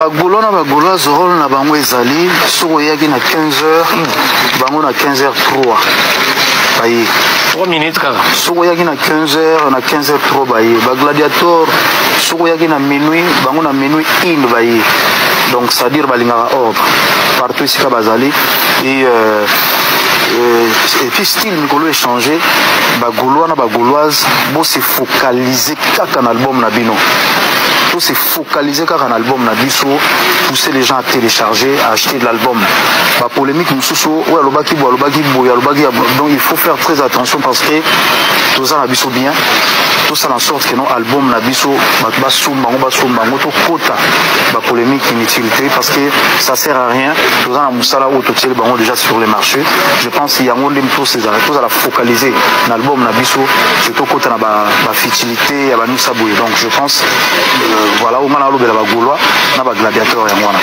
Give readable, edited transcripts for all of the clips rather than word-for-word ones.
Ba Gaulois na ba Gauloises role na bango ezali soki oyaki na 15 heures bango na 15 heures 3 baye. 3 minutes kaka. Soki oyaki na 15 heures na 15 heures 3 baye. Ba gladiators soki oyaki na minuit bango na minuit 1 baye. Donc c'est à dire balingaka ordre partout esika bazali et et puis style mikolo echanger ba Gaulois na ba Gauloises bo se focaliser kaka na album na bino. To se focaliser kaka na album na biso, pousser les gens à télécharger, à acheter de l'album. Ba polémique mosusu oyo alobaki boye, alobaki boye, alobaki ya donc il faut faire très attention parce que toza na biso bien, tosala en sorte que non album na biso bato basomba yango, basomba yango, tokota ba polémique inutile te parce que ça sert à rien. Toza na mosala oyo totieli bango déjà sur le marché. Je pense yango nde tozala focaliser na album na biso, tokota na ba futilité ya banusa boye. Donc je pense voilà oyo nga nalobela ba Gaulois na ba gladiateurs yango wana.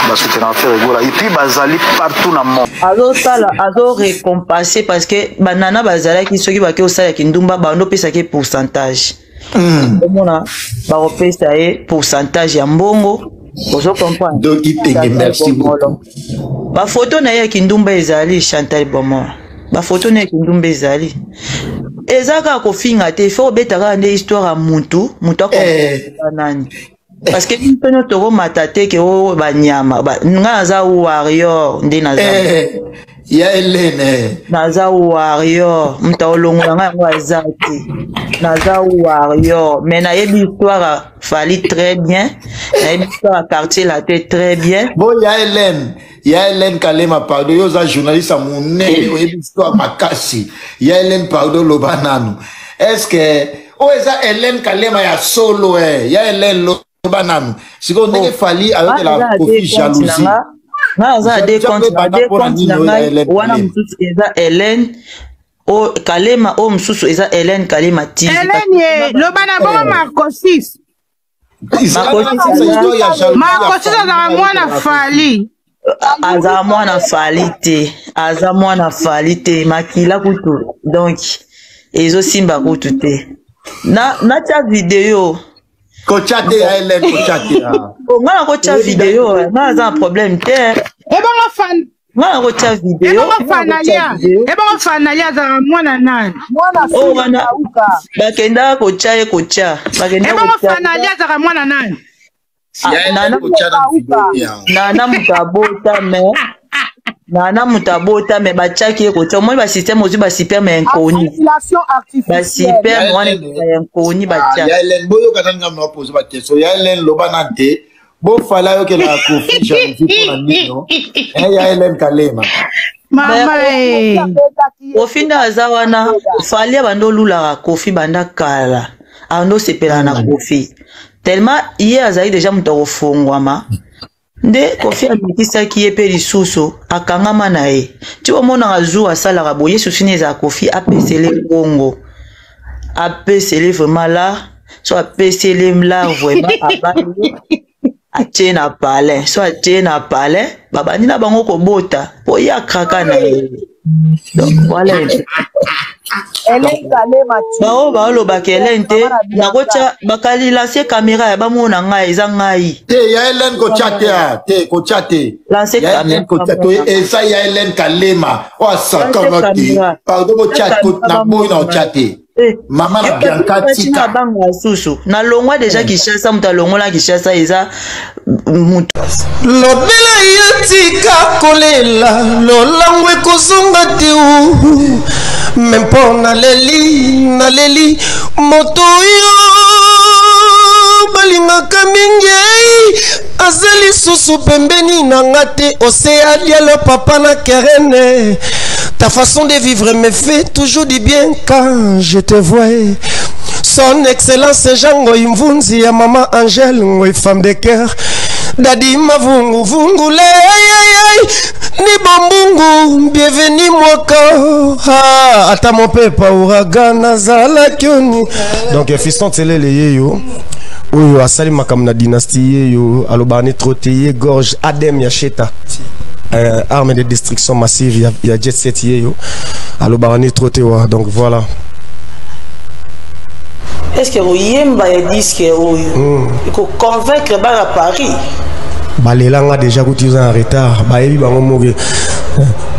Basoutenaka Ferre Gola et puis bazali partout na monde. Azosala, azo récompenser parce que banana bazalaki soki bake osala kindumba bando opesaki pourcentage. Omona bakopesa ye pourcentage ya mbongo, ozo comprendre. Donc Ipenge, merci beaucoup. Ba photo na ye ya kindumba ezali Chantal Bomor. Ba photo na ye ya kindumba ezali. Eza kaka kofinga te, il faut obeta kaka nde histoire ya mutu, mutu akomprendre nani. Parce que biso nyonso tokomata te ke oyo banyama, nga naza warrior nde naza. Ya Helene. Naza warrior, moto akolongola ngai yango aza te. Naza warrior, mais nayebi histoire ya Fally très bien, nayebi histoire ya Quartier Latin très bien. Bon, ya Helene, ya Helene Kalema, pardon, yo oza journaliste ya monene, oyebi histoire makasi. Ya Helene, pardon, loba nanu. Est-ce que oyo eza Helene Kalema ya solo, ya Helene loba nanu. Sikoyo ndenge Fally ayokela Koffi jalousie. Nga naza na deux Jalousie comptes, na ebanda deux mpona comptes nini na oyo ya ngai, Helene wana Kalema? mosusu eza Helene o Kalema, oyo mosusu eza Helene Kalema TV. Helene ye, loba na bongo Marco 6. Marco 6 Marco 6 azalaka mwana Fally. Aza mwana Fally te, aza mwana Fally te, makila kutu donc ezosimba kutu te. Na natia video. Kotia te ya Helene, kotia te. Oh, nga nakotia video, nga naza na problème te. Ebongo fan Nga nakotia video. Ebongo Fanalia, ebongo Fanalia azalaka mwana nani? Mwana Oh, wana bakendaka kotia ye kotia. Bakendaka Ebongo kotia. Fanalia azalaka mwana nani? Ah, nana nana moto abota me nana moto abota me batiaki ye kotia. Omoni ba système ozwi ba sperme inconnu. Ba sperme wana ya inconnu batia. Ya Helene, boyoka nani nga mna poser ba question. Ya Helene loba nani te. Bo Fally ayokelaka Koffi jalousie mpona nino. Ya Helene Kalema. Mama eh. Koffi nde aza wana. Fally abanda olulaka Koffi banda kala. Abanda osepelaka na Koffi. Tellement ye azali déjà moto akofongwama. Nde Koffi amekisaki ye pe lisusu akangama na ye. Ti omonaka jour asalaka boye susi ne ezala Koffi apesele mbongo. Apesele vraiment là, so apesele là vraiment abali atie na palais, so atie na palais, babandi na bango kobota po ye akraka na ye. Donc voilà. Bao baolobaka Helene te, nakotia bakali lancer caméra ya bamona ngai eza ngai. Te ya Helene kotia te, te kotia te. Lancer Ya Helene caméra. kotia te, eza ya Helene Kalema. O asakana te. Pardon kotia na boyi na kotia te. Mama na Bianca tika. Banga susu. Na longwa déjà Kinshasa, mutu alongola Kinshasa eza mutu. Lobela ye tika kolela lolango ekozonga te u. Me mpo naleli, naleli moto oyo balingaka mingi aza lisusu pembeni na nga te. Osea dialo papa na kerene. Ta façon de vivre me fait toujours du bien quand je te vois. Son excellence Jean Ngoy Mvunzi ya maman Angèle Ngoy femme de cœur. Dadi Mavungu Vungu le ni bombungu bienvenue mwaka. Ah, ata mon pepa ouragan azala kioni. Donc fiston telele yeyo. Oyo asali makambo na dynastie yeyo alobaka ne trop te ye gorge Adem ya Sheta. Arme de destruction massive ya jet set yeyo alobaka ne trop te wa. Donc voilà. Est-ce que koyemba ya disque oyo hmm. ekoconvaincre bana Paris? Balelanga déjà kuti oza na retard, bayebi bango moke.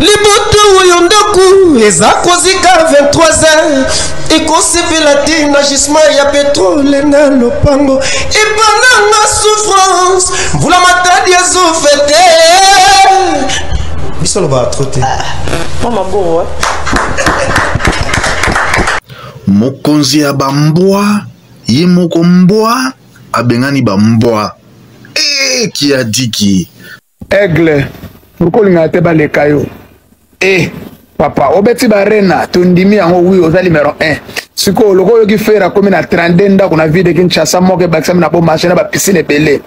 Libota oyo ndako eza kozika 23 heures ekosepela te na gisement ya petrole na lopango ebananga souffrance mvula matadi ezofete biso lobaka tro te. Mwa maboko. Mokonzi ya bambwa ye moko mbwa abengani bambwa e kiadiki. Aigle, pourquoi olingaka te baleka yo? Eh papa, obeti barena, tondimi yango, oui, oza numero 1. Sikoyo loko oyoki Ferre akomi na 32 ndako na ville de Kinshasa moko ebakisami na bon marché na ba piscine ebele.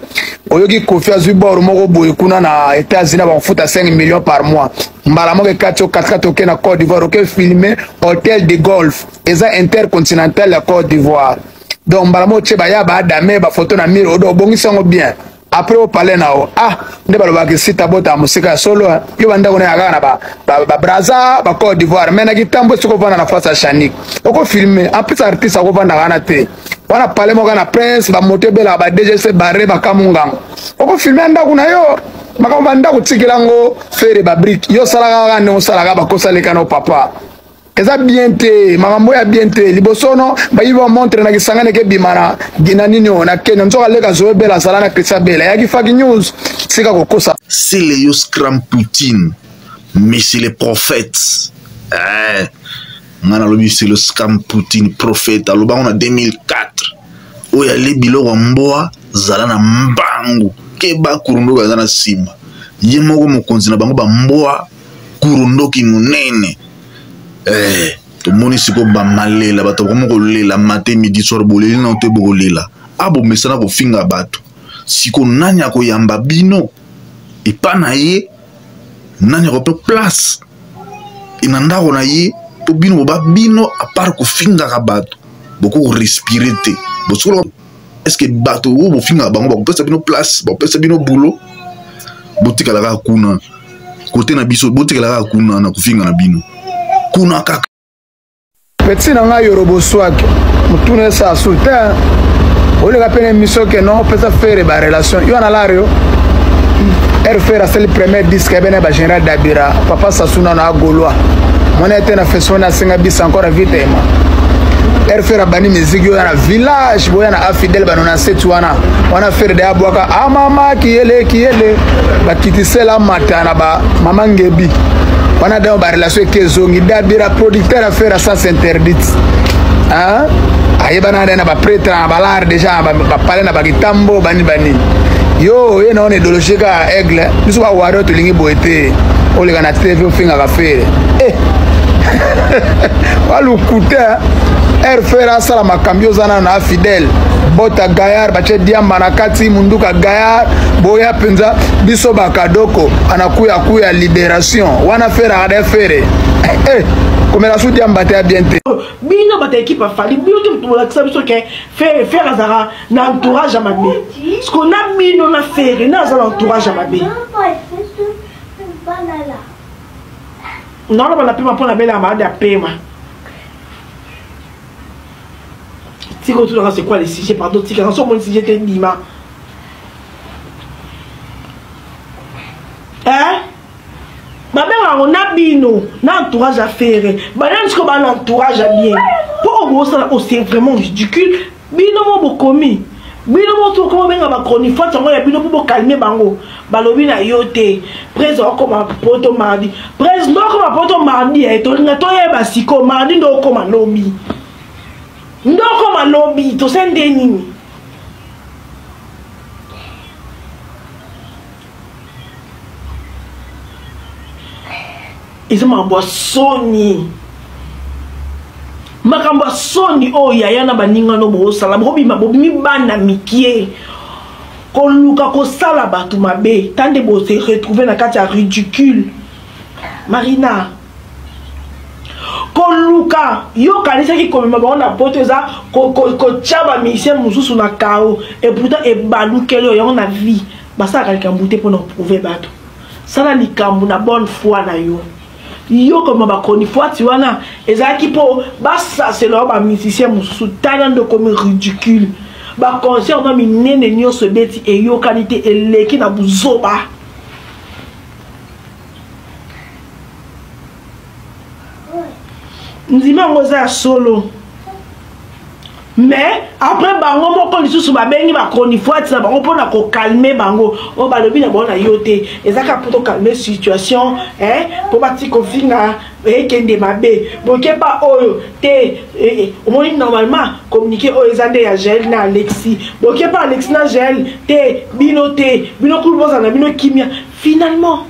Oyoki Koffi azwi bord moko boye kuna na États-Unis bakofuta 5 millions par mois. Mbala moko ekati yo katikati oke na Côte d'Ivoire oke filmer hôtel de golf eza intercontinental ya Côte d'Ivoire. Donc mbala moko tie baya ba dame ba photo na mur odo obongisi yango bien. Après au palais na o ah nde balobaka sita bota mosika ya solo yo bandako na ya kaka na ba ba, ba Brazza ba Côte d'Ivoire mais na kitambo soki ovanda na face ya Chanique oko filmer en plus artiste akovanda wana te wana palais moko na prince ba moto ebelaka ba DGC barre ba kamungango oko filmer ndako na yo makambo ba ndako tikela ngo fere ba brique yo osalaka kaka ndenge osalaka bakosa leka no papa eza bien te makambo ya bien te liboso no bayibi ba montre na kisangani eke bima na na nini oyo na Kenya nzoka leka Zoe Bela azala na Christian Bela yaki fake news sika kokosa. Seleyo Scram Poutine monsieur le prophète eh, nga nalobi c'est le scam Poutine prophète alobango na 2004 oyo ale biloko ya mbwa zala na mbangu keba kurundoki aza na nsima ye moko mokonzi na bango bambwa kurundoki monene eh, tomoni sikoyo bamalela bato bakomi kolela matin midi soir boleli nano te bokolela abomesana kofinga bato sikoyo nani akoyamba bino epa na ye nani akope place na ndako na ye mpo bino boba bino apart kofingaka bato boko korespire te bosikola estce bato oyo bofingaka bango bakopesa bino place bakopesa bino boulot botikala kaka kuna kote na biso botikala kaka kuna na kofinga na bino kuna kaka. Petit na ngai Yorobo Swag, motuna esa su te oleka mpe na émission ke non opesa Ferre ba relation yo na lario r Ferre asali premier disque ebene ba général Dabira papa Sassou nano agolois mona ete na feso na asenga bisa encore vitema r Ferre abandi musique yo na village boya na afidèle ba 97 wana wana Ferre de abwaka amama ah, kiyele kiyele bakitisela mata na ba mama ngebi wana donc ba relation eke ezongi Dabira producteur affaire à sens interdite hein ayebana na na ba prêtre na ba lar déjà ba palais na ba kitambo bani bani yo ye na ona idéologie ka aigle biso ba warrior tolingi boye te oleka na TV ofingaka Ferre eh walukuta air Ferre asala makambo yo oza nano na fidèle bota gaillard batie diamba na kati munduka gaillard boya mpenza biso bakadoko anakuyakuya libération wana Ferre akada Ferre eh, komela su diamba te ya bien te. Bino bato ya ekipe ya Fally bino te moto bolakisa biso ke Ferre Ferre azalaka na entourage ya mabe siko na bino na Ferre na aza na entourage ya mabe naoloba na pema mpo na belaka maladi ya pema tika otunaka c'est quoi le sujet pardon tikaka so omoni sujet te ndima eh? Babengaka yango na bino na entourage ya Ferre banani sikoyo ba na entourage ya bien mpo oyo bosala oyo c'est vraiment ridicule bino mo bokomi bino mo tokoma obenga ba chronifuati yango ya bino mpo bokalme bango balobi na yo te prese okoma poto mardi prese nde okoma poto mardi eh, tolinga toyeba sikoyo mardi nde okoma lobi nde okoma lobi tosali nde nini Eza makambo ya soni, makambo ya soni oyo yaya na baninga no bosala, bobima bobimi bana mikie koluka kosala bato mabe ta nde bose retrouve na kati ya ridicule. Marina koluka yo okanisaki komema bango na poto eza kotya ba musicien mosusu na kao et pourtant ebalukeli oyo yango na vie basalaka likambo te mpona koprouve bato. Sala likambo na bonne foi na yo. Yo koma ba chronifuati wana ezalaki mpo basasela yo ba musicien mosusu tala nde okomi ridicule. Ba concert na minene nyonso ebeti eyokani te eleki na buzoba. Ndima yango eza ya solo. Mais après bango moko lisusu babengi ba chronifuati na bango mpona kokalme bango oyo balobi na bango na yo te eza kaka mpo tokalme situation mpo batika kofinga ekende mabe bokepa oyo te eh, eh, omoni normalement communiqué oyo eza nde ya Jael na Alexis bokepa Alexis na Jael te bino te bino kulu bozala na bino kimia finalement.